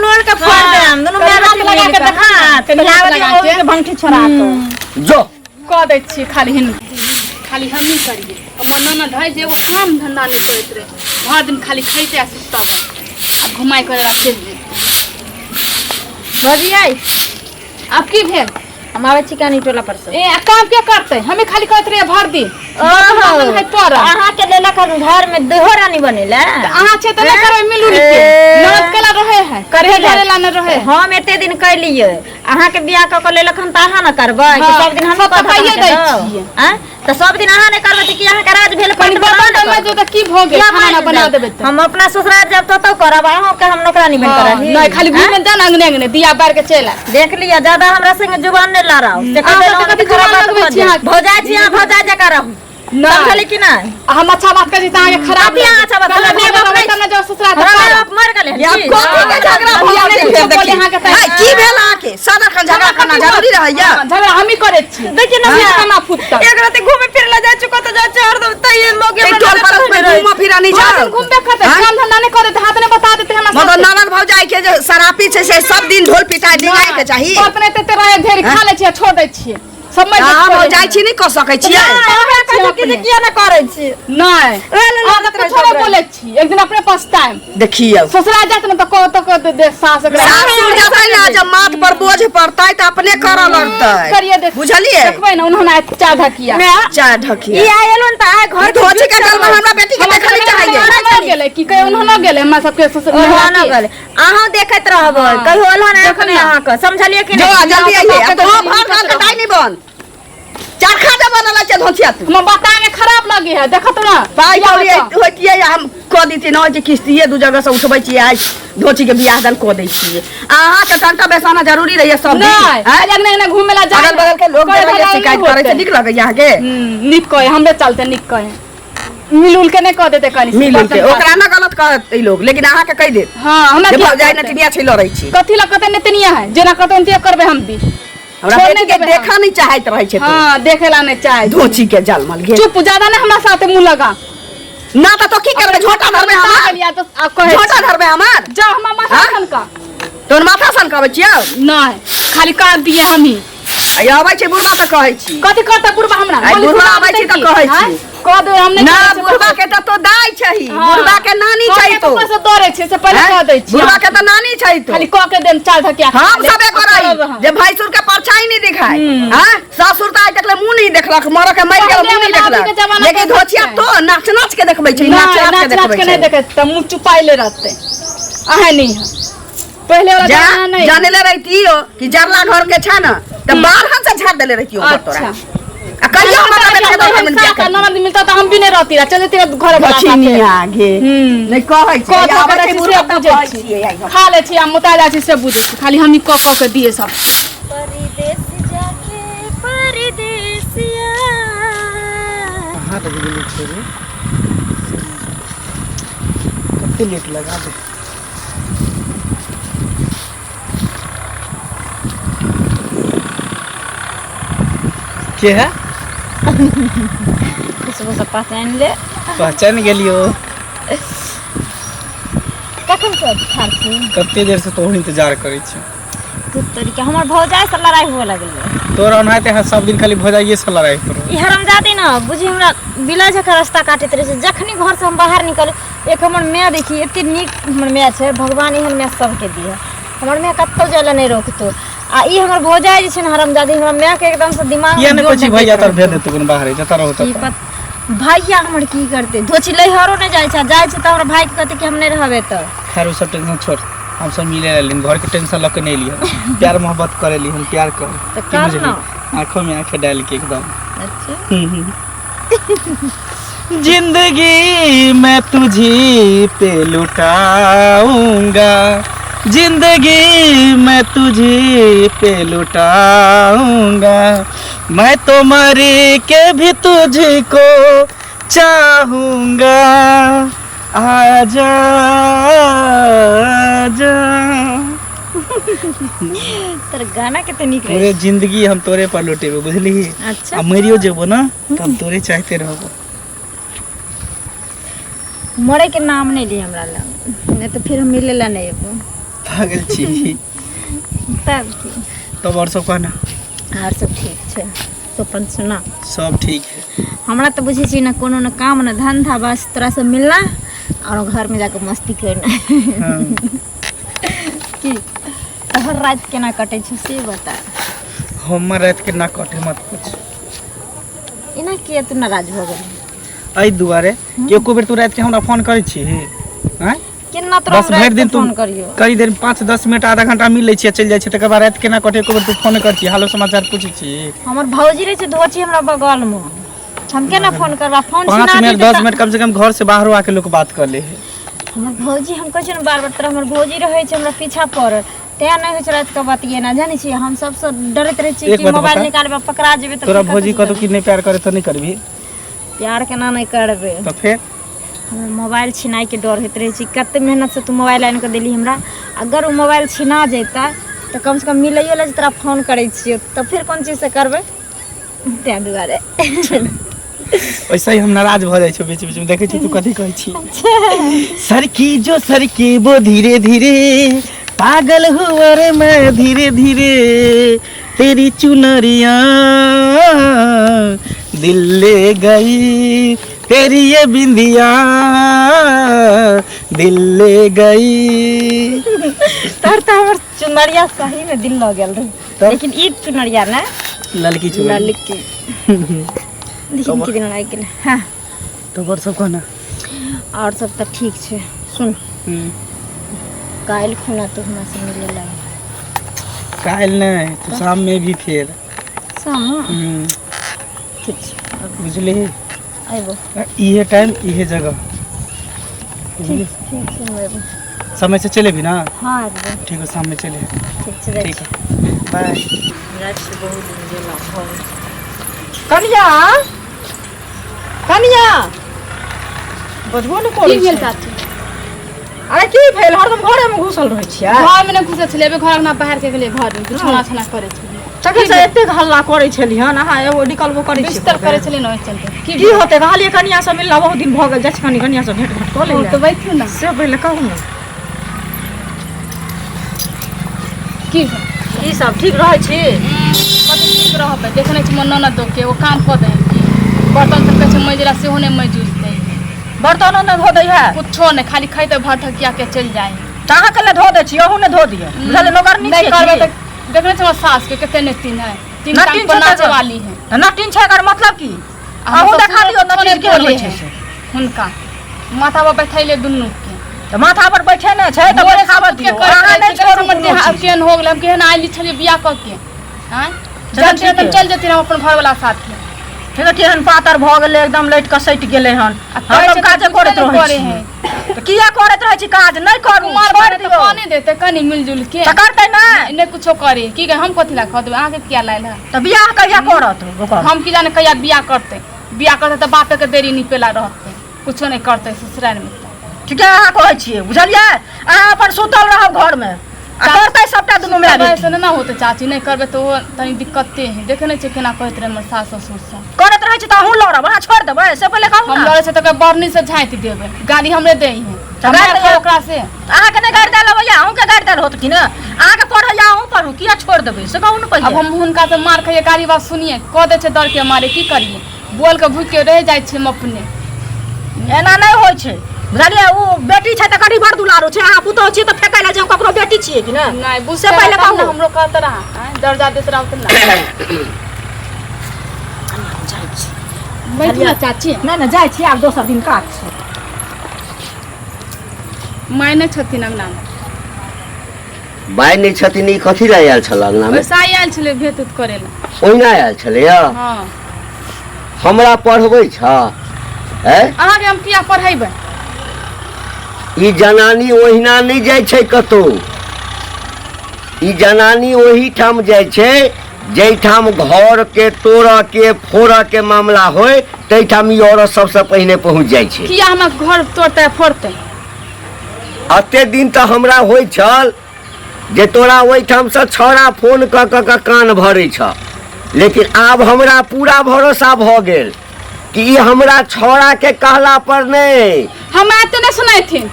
लोल के फोड़ हाँ, दे हम दुनू कनि माय हाथ बेटी लगा मिल के के देखा हां कनि हाथ लावा लगा के के। भंगठी छोड़ा तो जो कऽ दै छियै खाली हिन खाली हमही करियै हमर ननद है जे एगो काम धंधा नहि करैत रहै भरि दिन खाली खैते आ सुतब आ घुमाइ करे ला चलि जेतै। भौजी आई आब की भेल? हम आबै छी कनी टोला पर से। ए आ काम के करतै? हमे खाली करैत रहियै भरि दिन। बर्तन है पर अहाँ के लेलक हन घर में देहो रानी बनेला। अहाँ छै तऽ नहि करबै मिलुल के। ननद केला रहे है करे करे ला नहि रहे है। हम एते दिन कैलियै, अहाँ के बियाह कऽ के लेलक हन तऽ अहाँ ने करबै कि हाँ, सब दिन हम सब तऽ पाइए दै छियै। आँय तऽ सब दिन अहाँ नहि करबै तऽ की अहाँ के राज भेल? कनि पेट पर अहाँ बर्तन ने तऽ करबै? तऽ की भऽ गेल? किया खाना मारि बना देब? देबै तऽ हम अपना ससुराल जायब तऽ करब, अहूँ के हम नौकरानी बनि कऽ हाँ, रही। नहि खाली घूमे जा ने अंगने अंगने दिया बार के चलि आ। देख लिअ, ज्यादा हमरा संगे जुबान नहि लड़ाउ से कह अहाँ देलहुँ तऽ तऽ कथी खराब जुबान बात लगबै भऽ छी जायत। अहाँ? भौजाइ छी अहाँ, भौजाइ जकाँ रहू। नहि। समझली कि नहि? आ हम अच्छा बात करै छी तऽ अहाँके खराब कथी अहाँ अच्छा बात? कहलहुँ हमरा माय बाप नहि नहि तब ने जाउ ससुराल तऽ हमरा माय करब। बाप मरि गेलै हन या की? कथी के झगड़ा भऽ हम गेल नहि फेर किछो बोलियै देखी अहाँके तऽ- आइ की भेल अहाँके? सदरखन झगड़ा करना जरूरी रहैया? हाँ, झगड़ा हमही करै छी। देखियौ ने से माय, केना फुटतै? एक राति घूमे फिरे ला जाइ छी, कतऽ जाइ छी हरदम तैयो लोग एहि हमरा टोल नजर पर रखने रहै घूमऽ फिरऽ नहि भरि दिन जाउ घूमबे करतै, आँय? काम धंधा नहि करतै, हाथ नहि बता देतै हमरा मतलब सबके। ननद भौजाई के जे शरापी छै से सब दिन ढोल पिटाइ डिंगाय के चाही। बर्तन एते एते रहै ढेरी खा लै छियै, छोड़ दै छियै। सब मरि अहाँ जेतै। भौजाई छी नहि कऽ सकै छियै? नहि, हमरा कहै छै कि जे किया नहि करै छी। नहि ओएह लेल अहाँ लगैत तऽ रहै कुछो नहि छै। बोलै छी, एक दिन अपने पछताएम। देखियौ ससुरा जायत ने तऽ कह तऽ कह दे सास एकरा। सासुर जेतै ने जब माथ पर बोझ पड़तै तऽ अपने करऽ लगतै। करिए देख। बुझलियै? देखबै ने उन्होंने आइ चाह ढकिया। माय, चाह ढकिया। ई आयल हन तऽ आइ घर के धोती के गलबा हमरा बेटी के देखऽ नहि चाहैए। उन्होंने गेलै की कहे उन्होंने गेलै हमरा सबके ससुर ओहो न गेलै। अहाँ देखैत रहबै कहियो अलहन आयत नहि अहाँके, समझलियै कि जो नहि? जल्दी आइए अब तो भात भात के दाई नहीं बन चरखा दे बनल छै धोतिया तू। हम बताए में खराब लगे है देखत ना। पाई कौड़ी होतियै हम कऽ दैतियै न जे किस्तिये दू जगह से उठबै छियै, आइ धोती के बियाह दान कऽ दै छियै। अहाँके टंटा बेसाना जरूरी रहैए सब दिन? नहीं। आँय? अगने अगने घूमे ला जाए अगल बगल के लोग करे देखैए धरे शिकायत नहीं करै छै, होतै। नीक लगैए अहाँके? नीक कहे हमरे चलते नीक कहे मिल उल के नहीं कह देते कनी मिल उल के ओकरा ना गलत कहत ई लोग, लेकिन अहाँके कहि देत हां हमरा जे की भौजाई कहतै? नटिनिया छै लड़ै छी। कथी ला कहते नतिनिया है? जेना कहते उनते करबे हम भी। हमरा छोड़ बेटी नहीं के देबै हम। देखऽ नहीं चाहैत रहै छै तू। हां देखे ला नहीं चाहे। धोची के जलमल गे। चुप, ज्यादा नहीं हमरा साथे मुंह लगा। ना तऽ तो की करबै? झोटा धरबै हमार? लिया तो आ कहे झोटा धरबै हमार? जा हमरा माथा हाँ? सन का तोहर माथा सन कहबै छियौ? नहीं खाली कर दिए हम ही। आ अबै छै बुढ़बा तऽ कहै छी। कथी करता बुढ़बा हमरा? आइ बोली बुढ़बा सुना आबै छै देतै तऽ की? कहै छी। आँय? कह दे हम नहीं ना करै छियै। बुढ़बा के तऽ तो दाई छही। हाँ। बुढ़बा के नानी कह छै के तो। ऊपर से डरे छै से पहिले हैं? कह दै छी। बुढ़बा के तऽ नानी छै तो। खाली कह के देम चाल धकिया खा हम ले। सबे करै करब हम। जे भैंसुर के परछाई नहीं दिखाई। हाँ ससुर तऽ आइ तक ले मुंह नहीं देखलक, मर के मरि गेल पहिले मुंह नहीं वाला अभी के देखलक, जमाना लेकिन के धोचिया छै। तो नाच नाच के देखबै छै, नाच नहीं, नाच के नाच नाच देखबै के नहीं छै। देखे तऽ मुंह चुपाइले रहते। अहे नहीं है पहले वाला जा जमाना नहीं। जाने ले रहती हो कि जरला घर के छै ना तऽ बाहर से झाड़ देले रहती हो तोरा। अच्छा। आ कहियो हमरा बेटा के दौड़ में बियाह कर ननद मिलता तो हम भी नहीं रहती, चल जेती घर वाला साथे। बचिनिया गे। हम्म। नहीं कहै छै, कऽ आबै करै छै छी बुढ़बा से तऽ बुझै कहै छी। छियै आइ हम। खा लै छी आ मोटा जाइ छी से बुझै छी, खाली हमही कऽ कऽ के दिए सब। परदेस जाके परदेसिया। कहाँ रहि गेलै छोरी? कते लेट लगा दे। के है? खुशबू से पहचान ले। पहचान गेलियो। कखन से ठाढ़ छी? कते देर से तोहर इंतजार करै छी। तू तरीका हमर भौजाई से लड़ाई हुए लगलै। तोरा ओनाहिते है सब दिन खाली भौजाइये से लड़ाई करो। ई हरामजादी न बुझी हमरा बिला जकाँ रास्ता काटैत रहै छै। जखनी घर से हम बाहर निकले, एक हमर माय देखी एते नीक हमर माय छै, भगवान एहन माय सबके दिहे। हमर माय कतौ जाय लए नहि रोकतो, आ ई हमर भौजाई जे छै ने हरामजादी, हमरा माय के एकदम से दिमाग किया में नहि जोर कहै छी देते भैया तोर रहै। भेज देतौ कोनो बाहरे जतऽ रहू की ततऽ। पत भैया हमर की करते? धोची लैहरो नहि जाइ छै, जाइ छै तऽ हमरा भाई के कहते कि हम नहि रहबै तऽ। खैर ओ सब टेंशन छोड़, हम सब मिले रहली, घर के टेंशन लऽ के नहि लिह, प्यार मोहब्बत करे ली हम, प्यार कर। तऽ की कर बुझली? न। आंखों में आंखें डाल के एकदम। अच्छा। जिंदगी मैं तुझी पे लुटाऊंगा, जिंदगी मैं तुझी पे लुटाऊंगा, मैं तो मरी के भी तुझको चाहूंगा, आजा आजा। तोर गाना कते नीक रहै। पूरे जिंदगी हम तोरे पर लुटेबो, बुझली? अच्छा। आ मरियो जेबो ना तऽ हम तोरे चाहते रहबो। मरे के नाम नहीं ली हमरा लग, नहीं तो फिर हम मिले ला नहीं अबो। पागल छी। तब की। तब और सब कहना। आर सब ठीक छै, तो अपन सुना। सब ठीक है। हमरा तऽ बुझै छी ने कोनो ने काम ने धंधा, बस तोरा से मिलना और घर में जाके मस्ती करना। हाँ। की तोहर राति केना कटै छै से बता। हमर राति के ना कटे मत पूछ। एना किया तू नाराज भऽ गेल? एहि दुआरे कि एको बेर तू राति के हमरा फोन करै छी? आँय? केना तोरा बस हम भरि राति दिन के तू फोन करियो? करी देर 5-10 मिनट आधा घंटा मिल लै छियै, चलि जाइ छियै, तकर बाद राति केना कटे एको बेर तू फोन करै छी, हालो समाचार पूछै छी? हमर भौजी रहै छै धोची हमरा बगल में, हम केना फोन करबा? फोन 5 छिना मिनट देतै। 10 मिनट कम से कम घर से बाहरो आके लोग बात कर ले है। हमर भौजी, हम कहै छियै ने बार बार तोरा, हमर भौजी रहै छै हमरा पीछा पड़ल, तें नहि होइ छै राति के बतियेना, जानै छियै? हम सबसँ डरैत रहै छियै एक कि बात मोबाइल बता। निकालबै पकड़ा जेबै तऽ तोरा फेर भौजी कतऽ कहतो कि नहि प्यार करे तऽ नहि करबही? प्यार केना नहि करबै? तऽ फेर हमरा मोबाइल छिनाइके डर होइत रहै छै। कते मेहनतसँ तू मोबाइल आनि कऽ देली हमरा, अगर ओ मोबाइल छिना जैता तऽ कमसँ कम मिलैयो लए जे तोरा फोन करै छियौ तऽ फेर कोन चीजसँ करबै, ताहि दुआरे। वैसे ही हम नाराज भऽ जाइ छियौ बीच बीच में। देखै छी तू कथी कहै छी, सरकी जो सरकी वो धीरे धीरे, पागल हुआ रे मैं धीरे धीरे, तेरी चुनरिया दिल ले गई, तेरी ये बिंदिया दिल ले गई। तोहर तऽ हमर चुनरिया सही में दिल लऽ गेल रहै। तब? लेकिन ई चुनरिया ने ललकी चुनरी। ललकी लेकिन की दिन लागि गेलै। हाँ। तो और सब कहना। आओर सब तऽ ठीक छै। सुन, काल्हि खुना तू हमरा से मिले लए। काल्हि नहि तो शाम में भी फेर। शाम? हम्म। ठीक छै। बुझली? अयबो। इहे टाइम इहे जगह, बुझली? ठीक छै, हम अयबो। समय से चले भी ना? हाँ, अयबो। ठीक है, शाम में चले। ठीक छै, जाइ ठीक छी। है, बाय। जाइ छी, बहुत दिन गेला भऽ गेल। कनिया, कनिया, बजबो ने की करै भेल छै। चाची? अरे की भेल? हरदम घरे में घुसल रहै छियै। घर में नहि घुसल छलियै, अबे घर अंगना बाहर के गेलियै, घर में बिछौना छना करै छलियै। तखन से एतेक हल्ला करै छलियै हन, अहाँ एगो निकलबो करै छियै। बिस्तर करै छलियै ने, ओहि चलते। की की होतै? कहलियै कनिया से मिलला बहुत दिन भऽ गेल, जाइ छी कनि कनिया से भेंट घाट कऽ ओ, लै। तऽ बैठू ने। से पहिले कहू ने। की भेल? ई सब ठीक रहै छी? कथी ठीक रहबै? देखने छी मोर ननद के एगो काम कऽ दे, बर्तन सब कहै छै मजला, सेहो नहि मजि उजतै। बर्तनो नहि धो दै है? कुछो नहि, खाली खैतै भर ठकिया के चलि जाइ। तऽ अहाँके लए धो दै छी, अहूँ नहि धो दिअ, बुझलियै? नौकरनी नहि छियै करबै की? तऽ देखने छी हमर सास के कते नेतिन है, तीन नटिन टांग पर छै नाचे तकर। वाली है। तऽ नटिन छै, एकर मतलब की? आ हमर अहूँ ससुरो देखा दियौ कुछो नटिन नहि केहन बोले होइ छै है। से। हुनका माथा पर बैठैले दुनू के। तऽ माथा पर बैठे ने छै तऽ भोरे बैठाबऽ से उठि के दियौ, करैत अहाँ रहै नहि छै, छोड़ू हमर कोनो देह आब चीज। केहन हो गेलै, हम केहन आयल छलियै बियाह कऽ के, आँय? से तऽ जब ठीके। चलि जेथिन हम अपन घरवाला साथे। हे तऽ केहन पातर भऽ गेलै, एकदम लटि कऽ सटि गेलै हन। आ कहै हम छै काजे तऽ करैत बुझबे नहि रहै करै छी है। तऽ किया करैत रहै छी काज? नहि करू, कुमार छोड़ि बने तऽ दियौ। पानी देतै कनि मिलजुल के। तऽ करतै नहि? नहि कुछो करे की कहे, हम कथी लए खा देबै? अहाँके किया लायल है? तऽ बियाह कहिया करत ओकर? हम की जाने कहिया बियाह करतै। बियाह करतै तऽ बापे के देरी निपेला रहतै, कुछो नहि करतै ससुराल में। ठीके अहाँ कहै छियै, बुझलियै? अहाँ अपन सुतल रहब घरमे आ करतै सबटा दुनू माय करबै बेटी। से नहि ने होतै चाची, नहि करबै तऽ ओहो तनी दिक्कते है। देखे नहि छियै केना कहैत रहै हमर सास ससुर सब। करैत रहै छै तऽ अहूँ लड़ब? अहाँ छोड़ि देबै से पहिले कहू हम ने। लड़ै छै तऽ बरनी से झाँपि देबै, गाली हमरे दै है। तऽ गारि मार दैया? खाउ ओकरा से। अहाँके नहि गारि देल अबैया? अहूँके गारि देल होत कि ने? अहाँके पढ़ैया, अहूँ पढ़ू। किया छोड़ि देबै से कहू ने अब पहिले। हम हुनका से मार खाइए, गाली बात सुनिए कऽ दै छै डर के मारे, की करिए? बोल के भूख के रहि जाइ छियै हम अपने। एना नहि होइ छै, बुझलियै? ओ बेटी छै तऽ कनि बड़ दुलारू छै, अहाँ पुतोहु छियै तऽ फेकै लए जे हम ककरो बेटी छियै कि नहि? नहि से बुझते पहिले तब ने कहू। हमरो कहत रहा, आँय, दर्जा देत रहा उतना। बैठू ने चाची। नहि नहि, जाइ छी आब, दोसर दिन काज छै। माय नहि छथिन अंगनामे? माय नहि छथिन, ई कथी लए आयल छल अंगनामे? वैसा आयल छलै भेंट उत करै लए। ओहिना आयल छलैया? हँ। हमरा पढ़बै छ ऐ? अहाँके हम किया पढ़ेबै? ई जनानी ओहिना नहि जाइ छै कतहु, ई जनानी ओहिठाम जाइ छै जाहिठाम घरके तोड़ऽ के फोड़ऽ के मामला होय, ताहिठाम ई औरत सबसँ पहिने पहुँच जाइ छै। किया हमरा घर तोड़तै फोड़तै? एते दिन तऽ हमरा होइ छल जे तोरा ओहिठामसँ छौड़ा फोन कऽ कऽ कऽ कान भरै छह, लेकिन आब हमरा पूरा भरोसा भऽ गेल कि ई हमरा छौड़ाके कहला पर नहि। हमरा एते नहि सुनाइथिन।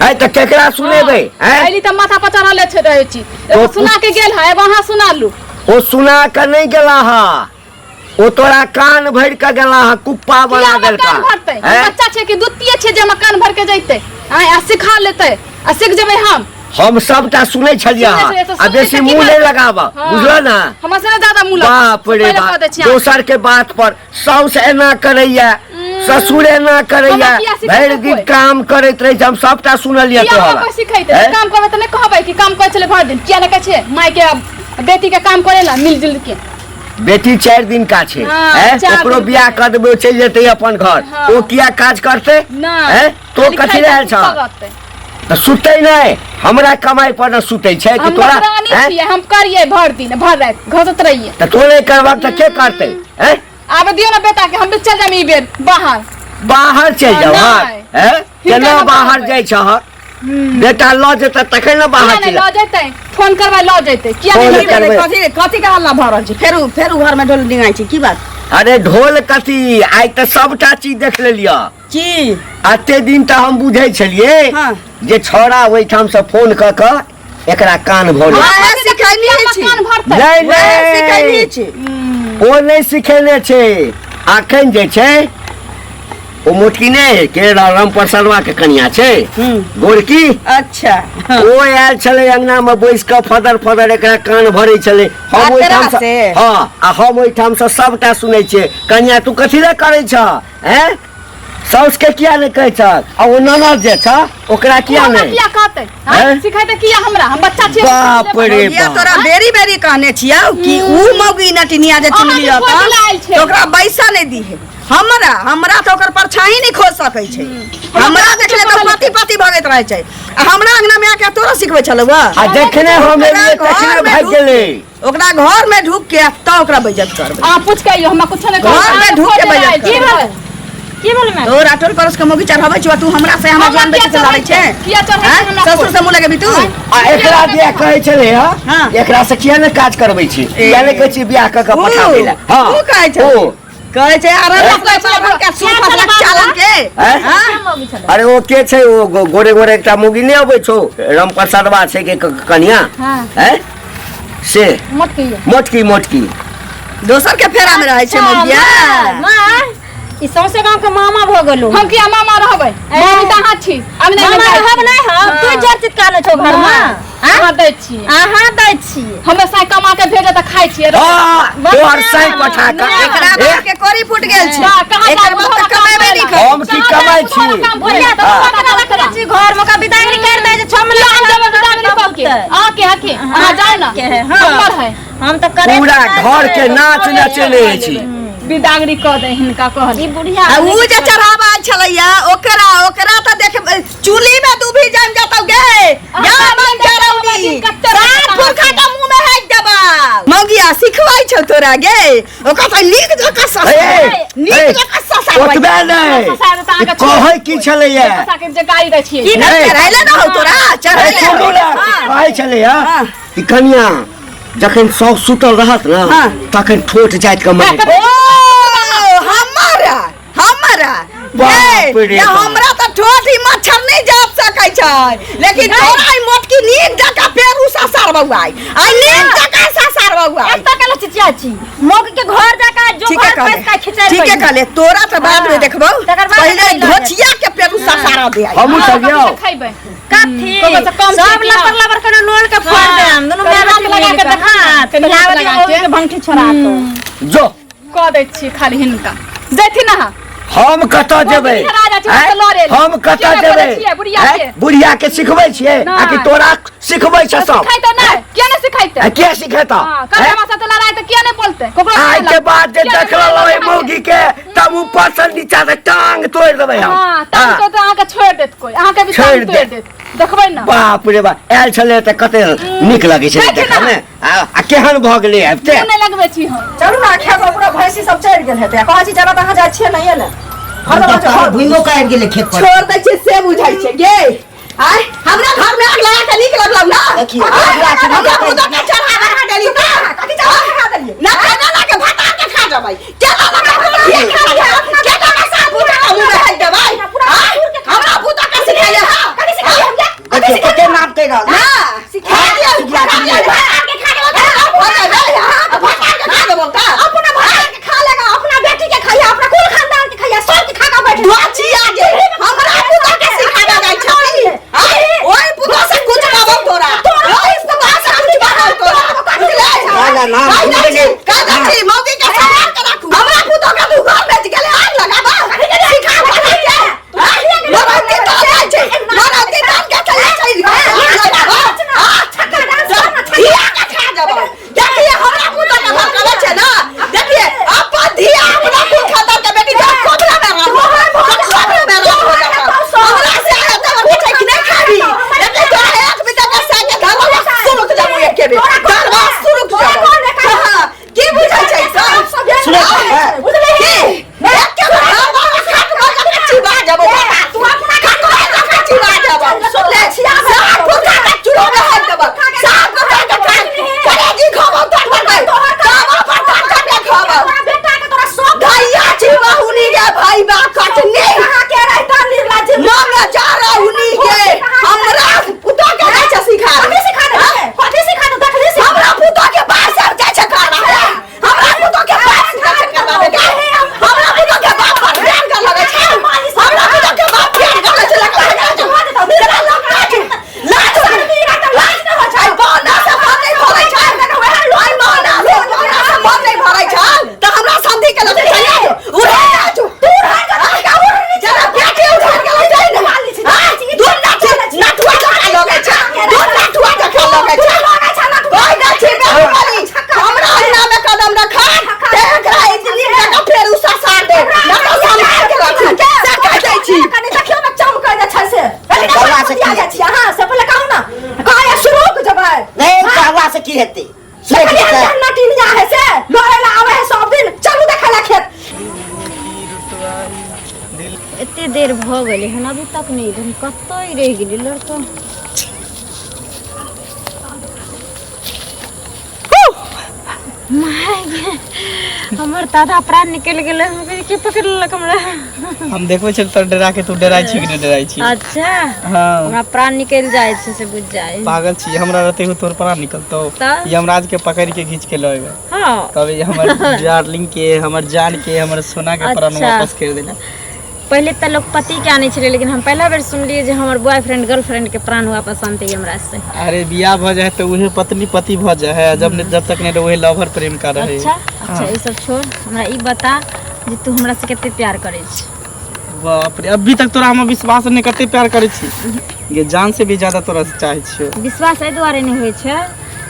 है तऽ केकरा सुनेबै हैं? अइली तऽ माथा पर चढ़ल छै रहै छी एगो सुना के गेल है एगो अहाँ सुना लू ओ सुना कऽ नहि गेला हा ओ तोरा कान भरि कऽ गेला हा कुप्पा किया बना हमर देलका कान भरतै हम हैं? बच्चा छै कि द्वितीय छै जे हमर कान भर के जैतै आँय आ सिखा लेतै आ सीख जेबै हम हम सबटा सुनै छलियै सुनै हँ छलियै तऽ आ सुनै बेसी तऽ की मुँह नहि करबै? लगाबऽ हँ। बुझल ने हमर से ज्यादा मुँह लगाउ। बाप रे पहिले कह बाप दै छी अहाँके। दोसर के बात पर साउस एना करैया ससुर एना करैया हमरा किया सिखेतै भरि दिन कोइ? काम करैत रहै छै हम सबटा सुनलियै किया हमरा तोहर कोइ सिखेतै हैं? काम करबै तऽ नहि कहबै कि काम करै छलै भरि दिन किया नहि कहै छियै माय के बेटी के काम करै ला मिल जुल के बेटी 4 दिन का छै हाँ, हैं? 4 ओकरो दिन बियाह के। कऽ देबै ओ चलि जेतै अपन घर हाँ। ओ किया काज करतै नहि हैं? तो खाली कथी खाइ रहल तऽ छह सुतल रहतै। तऽ सुतै नहि हमरा कमाइ पर ने सुतै छै कि हम तोरा नौकरानी हैं? छियै हम करियै भरि दिन भरि राति घसैत रहियै तऽ तों नहि करबक तऽ के करतै हैं? आब दियौ ने बेटा के हम भी चल जाम ई बेर बाहर बाहर चलि जाउ हँ नहि। हैं? हिनका केना नहि बाहर कहबै। जाइ छह बेटा लऽ जेतै तखन ने बाहर किया नहि चलि लऽ जेतै फोन करबै लऽ जेतै किया फोन नहि लऽ करबै। जेतै कथी कथी के हल्ला भऽ रहल छै फेर फेर घर में ढोल डिंगाइ छै की बात अरे ढोल कथी आइ तऽ सबटा चीज देख लेलियऽ की एते दिन तऽ हम बुझै छलियै हाँ। जे छौड़ा ओहिठाम से फोन कऽ कऽ एकरा कान भरै वएह सिखैने छी कान भरतै नहि वएह सिखैने नहि छी ओ नहि सिखेने छै अखन जे छै ओ मोटकी नहि के राम प्रसन्नवा के कनिया छै गोरकी अच्छा ओ आयल छलै अंगना में बैस कऽ फदर फदर एकरा कान भरै छलै हम ओहिठाम से? हँ आ हम ओहिठाम से सबटा सुनै छियै कनिया तू कथी लए करै छह हैं साउस के किया नहि कहै छह आ ओ ननद जे छह ओकरा किया हमरा नहि किया कहतै हैं? हैं? सिखेतै किया हमरा हम बच्चा छियै बाप रे भैया बाप तोरा बेरी बेरी कहने छियौ कि ऊ मौगी नटिनिया जे अहाँ चुनलियौ के खोज लायल छै। तऽ ओकरा बैसा नहि दीहे हमरा हमरा तऽ ओकर परछाई नहि खोज सकै छै हमरा देखले तऽ पति पति भगैत रहै छै आ हमरा अंगना मे आके तोरा सिखबै छलौ आ जखने हम एलियै तखने भागि गेलै ओकरा घर में ढुक के तऽ ओकरा बेइज्जत करबै अहाँ पूछ के अइयो हमरा कुछो नहि घर में ढुक के बेइज्जत की करबै भेल की भेल मैम तोरा टोल पड़ोस के मौगी चढ़ाबै छौ आ तू हमरा से हमरा हमरा जान बेटी किया से लड़ै चढ़ै छै छै? किया चढ़ै छै आँय? हमरा ससुर से मुँह लगेबी तू आ एकरा दिया कहै छलै हाँ। हँ एकरा से किया ने काज करबै छी किया ने कहै छी बियाह कऽ कऽ पठा दै लए हँ ऊ कहै छै ओ कहै छै अरे कहै छलै रखल के सूप फसलक चालन के हैं? हाँ? अरे ओ के छै ओ गोरे गोरे एकटा मौगी नहि अबै छौ रामप्रसादवा छै के कनिया हाँ। हैं से मोटकी मोटकी मोटकी दोसर के फेरा में रहै छै मौगिया माँ ई सौंसे गांव के मामा भऽ गेलो हम किया मामा रहबै मामी तऽ अहाँ छी अंगने में मामा जाइ रहब छी। नहि हम तू जर चितकाने छौ घर में अहाँ दै छी अहाँ दै छियै हमे साइ कमा के भेजे तऽ खाइ छियै हाँ, तोहर साइ पठा कऽ एकरा ए, बाप के कोरी फूट गेल छै कहाँ कहाँ एकर जाबू? बाप तऽ कमेबे नहि करै हम की कमाइ छी बुढ़िया तऽ हाँ। पकड़ा रखने छी घर में का विदागरी कर दे जे 6 महीना हम जेबै विदागरी कऽ के अहाँके हके अहाँ जाउ ने के है, हाँ। हमर है हम तऽ करे पूरा घर के नाच नचेने छी विदागरी कऽ दे हिनका कहली ई बुढ़िया आ ऊ जे चढ़ावा आयल छलैया ओकरा ओकरा तऽ देख चूल्ही में डूबी जम जतौ गे गे बन जरौनी सात पुरखा के मुंह में हेक देबा मौगिया सिखबै छौ तोरा गे ओकरा तऽ नीक जकाँ ए, ससुर नीक ए, जकाँ ससुर ओतबे नहि ससार तऽ अहाँके कहै की छलैया के जे गाड़ी दै छियै की नहि। चढ़ैले न हौ तोरा ए, चढ़ैले सुनू ने कहै छलैया कि कनिया जखन सब सुतल रहत ने हाँ। तखन ठोठ जाइत के मारि ओ हमरा हमरा बाप ए, रे ये बाप। हमरा तऽ ठोठ ही मच्छर नहीं जाप सकै छै लेकिन तोरा ई मोटकी नीक जकाँ पेरू ससार बौआइ आ नीक जकाँ ससार बौआइ एतऽ केला चिचिया छी मौगी के घर जाके जो ठीके घर कहले पैस का खिचाइ ठीके कहले तोरा तऽ बाद में देखबौ तकर बाद पहिले लऽ जायब। घोचिया के पेरू ससारा दे आई हमहूँ सब यौ खैबै कथी ककरो से कम सब छै कि लबर ना? लबर कने लोल के फोड़ हाँ। देम दुनू कनि माय हाथ बेटी लगा के मिल के देखा, हां कनि हाथ लावती लगा मौगी के। के भंगठी छोड़ा तो जो कऽ दै छियै खाली हिनका जैथिन अहाँ हम कतऽ जेबै बुढ़िया राजा छै, आँय? ओतऽ लड़े लए। हम कतऽ किया जेबै बोलै छियै बुढ़िया आँय? के? बुढ़िया के सिखबै छियै नहि। आ कि तोरा सिखबै छै सब सिखैतै नहि किया नहि सिखैतै आ किया सिखेता हँ, कल आँय? हमरा साथे लड़ाइ तऽ किया नहि बोलतै ककरो आइ के बाद जे किया नहि देखल बोलतै? ओहि मौगी के तब ऊपर से नीचा से टांग तोड़ि देबै हम हँ टांग हाँ। तोड़ तऽ अहाँके छोड़ि देत कोइ अहाँके भी छोड़ि टांग तोड़ि देत। देत देखबै ने बाप रे बाप आयल छलै तऽ कते नीक लगै छै देखी देखऽ ने। मे आ केहन भऽ गेलै आबिते मुँह नहि लगबै छी हम चलू ने खेत में पूरा भैंसी सब चढ़ि गेल हेतै आ कहै छी चलऽ तऽ अहाँ जाइ छियै नहिये ने हम तऽ तोहर भूमियो के आबि गेलै खेत पर छोड़ दै छियै से बुझै छै गे आय हमरा घर में आग लगा के नीक लगलौ ना देखियौ, आय, हमरा के हमरा भूत के चढ़ा बढ़ा देली ना कथी चढ़ा बढ़ा देली ना केना ला के भात के खा जबै केना ला के रोटी खा जबै केना ला साबुन के मुंह में हेक देबै आय, हमरा भूत के सिखेले हां कथी सिखेले दिया के खा देबो का अपना भाई के खा लेगा, अपना बेटी के खाइया, अपना कुल खानदान के खाइया, सब के खा के बैठ। दुआची आगे हमरा पुतोह के सिखाबे जाइ छथिन। ओइ पुतोह से कुछ कहबो तोरा, ओइ पुतोह से कुछ कहबो तोरा, बुझले? ना, ना, ना, कहि दै छी, कहि दै ना। छी, मौगी के सम्हार के राखू। हमरा पुतोह के तू घर बेच गेले, आग लगाबा सिखा पढ़ाई के। नरौती तो जाइ छै, नरौती दान के चले छै, आग लगाबा। धिया के खा जेबो। देखिए हमरा पुतोह के घर करै छै ना, देखिए अपन धिया अपना कुल खानदान के बेटी के कोबरा में रहो, कोबरा में रहो। हमरा से आया त हमर छै कि नहीं खाबी। देखिए तोरा एक बिता के संग धरवा सुरुक जबू, एके बेर धरवा सुरुक जबू। हां, की बुझै छै सुनै छी, बुझले की? एके बेर धरवा खाटवा के चिबा जबू, तू अपना खाटवा के चिबा जबू। सुन ले, सात फुटा के चूल्हा में हाथ देबो, सात फुटा के खा करेजी खाबो, तोर पर तावा पर तोर के खाबो। तोरा बेटा के तोरा सब धैया छिबहुनी गे भाई बा कटनी कहाँ के रहता निर्लज्ज मर जा रहुनी गे। हमरा पुतोह के जाइ छै सिखा। कथी सिखा दे, कथी सिखा दे? देखली सिखा। हमरा पुतोह के बाप सब जाइ छै करबाबे, हमरा पुतोह के बाप जाइ छै करबाबे गे। हमरा पुतोह के बाप पर प्यार कर लगै छै, हमरा पुतोह के बाप प्यार कर लगै छै। लगै लाज लाज लाज न होइ छै। बौना से मन नहि भरै छै, ओइ बौना से, बौना से मन नहि भरै छै तऽ हमरा समधी के लगै छै लाज। उड़ै लाज तू उड़ै जरा बेटी उठा के लै जाइ ने। दूर नाच नटुआ जकाँ लगै छै, दूर नटुआ जकाँ लगै छै। कोइ नहि छै बेहुबली। हमरा अंगना में कदम रखा ते एकरा इतनी जगह फेर उ ससार दे न तऽ सम्हार के रखी से कहि दै छी। कनि देखियौ ने चमकै जे छै से कनि कहला से दिया की जाइ छी अहाँ से पहिले कहू ने, कहै शुरू जेबै। नहीं, कहला से की हेतै? सुनै कनि छी तऽ? नटिनिया है से लड़ै ला आबै है सब दिन। चलू देखै ला खेत। एते देर भऽ गेलै हन, अभी तक नहि एलै हन, कतऽ रहि गेलै लड़का? माय गे, हमर दादा प्राण निकलि गेलै। हम कहलियै, के पकड़ि लेलक हमरा? हम देखबै छी तोर डरा के, तू डराइ छी कि नहि डराइ छी। अच्छा। हाँ। हमरा प्राण निकलि जाइ छै से बुझि जाइ। पागल छी, हमरा रहते हुए तोर प्राण निकलतो? तऽ? यमराज के पकड़ के घींच के लऽ एबै। हाँ। कहबै हमर डार्लिंग के, हमर जान के, हमर सोना के प्राण अच्छा। वापस कर देला। पहिले तऽ लोक पति के आनै छलै, लेकिन हम पहिला बेर सुनलियै जे हमर बॉयफ्रेंड गर्लफ्रेंड के प्राण वापस आनतै यमराज से। अरे बियाह भऽ जाए तऽ उहे पत्नी पति भऽ जाए है, जब जब तक नहीं रहे उहे लवर प्रेम का रहे। अच्छा अच्छा, ई सब छोड़, हमरा ई बता जे तू हमरा से कते प्यार करै छी? बाप रे, अभी तक तोरा हम विश्वास नहीं? कते प्यार करै छी ये, जान से भी ज्यादा तोरा से चाहै छियो। विश्वास एहि दुआरे नहि होइ छै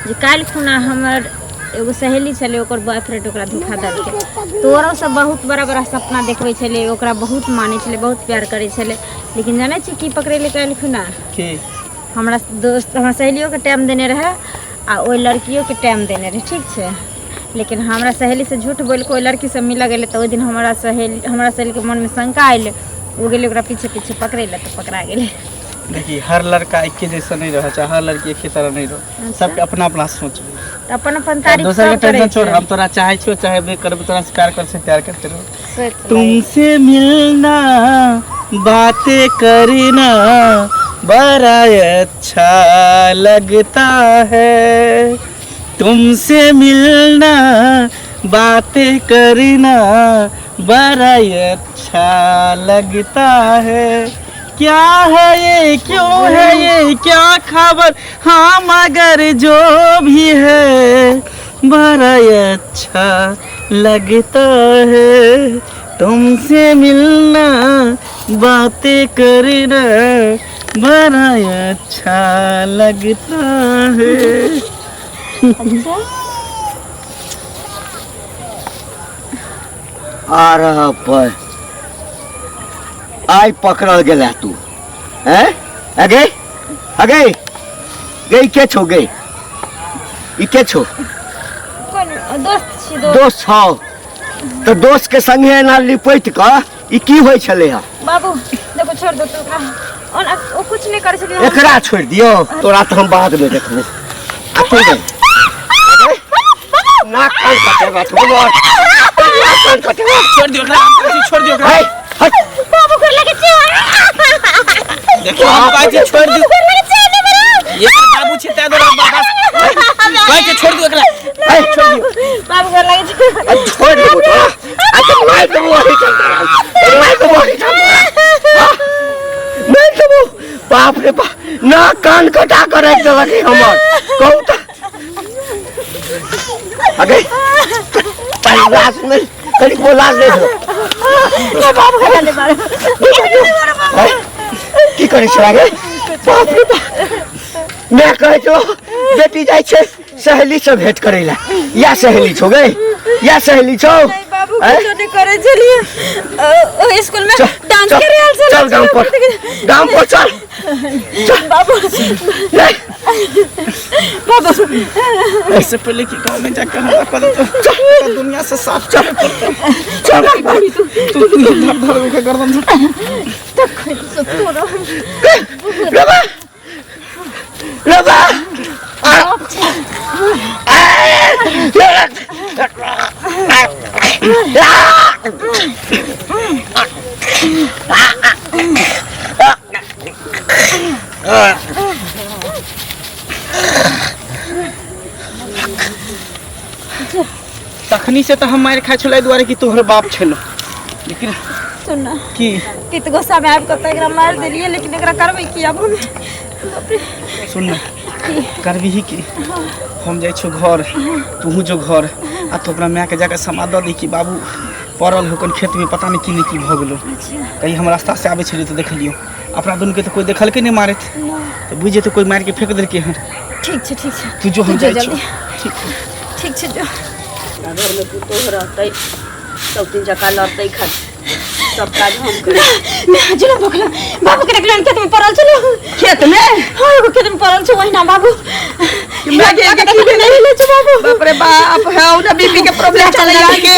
जे काल्हि खुना हमर एगो सहेली छलै, ओकर बॉयफ्रेंड ओकरा धोखा देलकै। तोरो सब बहुत बड़ा बड़ा सपना देखबै छलै, ओकरा बहुत मानै छलै, बहुत प्यार करै छलै, लेकिन जानै छी की पकड़ेलै काल्हि खुना? की? हमरा दोस्त, हमरा सहेलियोके टाइम देने रहै आ ओहि लड़कियोके टाइम देने रहै, ठीक छै, लेकिन हमरा सहेलीसँ झूठ बोलि कऽ ओहि लड़कीसँ मिलऽ गेलै तऽ ओहि दिन हमरा सहेली, हमरा सहेलीके मनमे शंका अयलै, ओ गेलै ओकरा पीछे पीछे पकड़ै लए तऽ पकड़ा गेलै। देखी, हर लड़का एके जैसा नहीं रह चाहे, हर लड़की एके तरह नहीं रह, सबके अपना अपना सोच भी। तऽ अपन अपन तारीफ दोसर के सब करै टेंशन छोड़। छै। हम तोरा चाहे छियो चाहे बे करबे, तोरा से प्यार कर से प्यार करते रहो। सोच लै। तुमसे मिलना बातें करना बड़ा अच्छा लगता है, तुमसे मिलना बातें करना बड़ा अच्छा लगता है। क्या है ये, क्यों है ये, क्या खबर, हाँ मगर जो भी है बड़ा अच्छा लगता है। तुमसे मिलना बातें करना बड़ा अच्छा लगता है। अच्छा। आ रहा पर आइ पकड़ल गेला तू हैं? अगे अगे गई के छौ गे? ई के छौ? कोन दोस्त छी, दोस्त। दोस्त छौ तऽ दोस्त के संगे एना लिपटि कऽ ई की होइ छलै हँ? बाबू देखो, छोड़ दो तू ओकरा। ओना ओ कुछ नहि करै छलै। एकरा छोड़ि दियौ, तोरा तऽ हम बाद में देखबो। आ तू गई अगे, नाक कान कटेबा तू हमर, नाक कान कटेबा। छोड़ दियो एकरा, हम कहै छी छोड़ दियो एकरा। है हट। बाबू घर लगे छी। देखियो, हम कहै छी छोड़ दियो। घर लगे छी ने मेरा। ये बाबू छै तै दुआरे बर्दाश्त कान कटा कऽ राखि देलक ई हमर। कहू तऽ अगे, तनी लाश नहि, कनि को लाश नहि छौ। बाबू के ले मारो। हैं? की करै छै आगे? बाप रे बाप, मैं कहै छौ बेटी जाइ छै सहेली से भेंट करै ला, या सहेली छौ गे, या सहेली छौ? बाबू, हैं? कुछो नहीं करे चलिए, ओ स्कूल में चल, डांस चल, करे आल। चल गांव पर, गांव पर चल, चल। बाबू। नहीं। बाबू। ऐसे पहले कि गांव में जाकर हल्ला कर दो, तो दुनिया से साफ चल चल। तू तू धर धर ओकर गर्दन धर। रबा, रबा, तखनी से तऽ हम मारि खाइ छलै दुआरे कि तोहर बाप छलो, लेकिन सुन ना। की? कित गुस्सा में आबि कऽ तऽ एकरा मारि देलियै, लेकिन एकरा करबै की आब हम? बाप रे। सुन ना, करबिही की? हम जाइ छौ घर, तूहू जो घर, आ तू अपना मायके जाके समाद दऽ दी कि बाबू पड़ल हो कन खेतमे, पता नहि की नहि की भऽ गेलो। कहीं हम रास्ता से आबै छलियै तऽ देखलियौ। अपना दुनूके तऽ कोइ देखलकै नहि मारैत, तऽ बुझि जेतै कोइ मारिके फेंक देलकै हन। ठीक छै, ठीक छै। तू जो, हम तू जो। जाइ छौ। जल्दी। ठीक। ठीक छै, जो। घरमे पुतोह रहतै, सब दिन जकाँ लड़तै, खाली सब काज हम करी। चलो, भोकला बाबू के देखलन, खेत में पड़ल छलो। खेत में? हाँ, एगो खेत में पड़ल छौ ओहिना बाबू। गे, गे, की भेलै? नहीं ले छौ बाबू। बाप रे बाप, है ना बीपी के प्रॉब्लम चलैया के।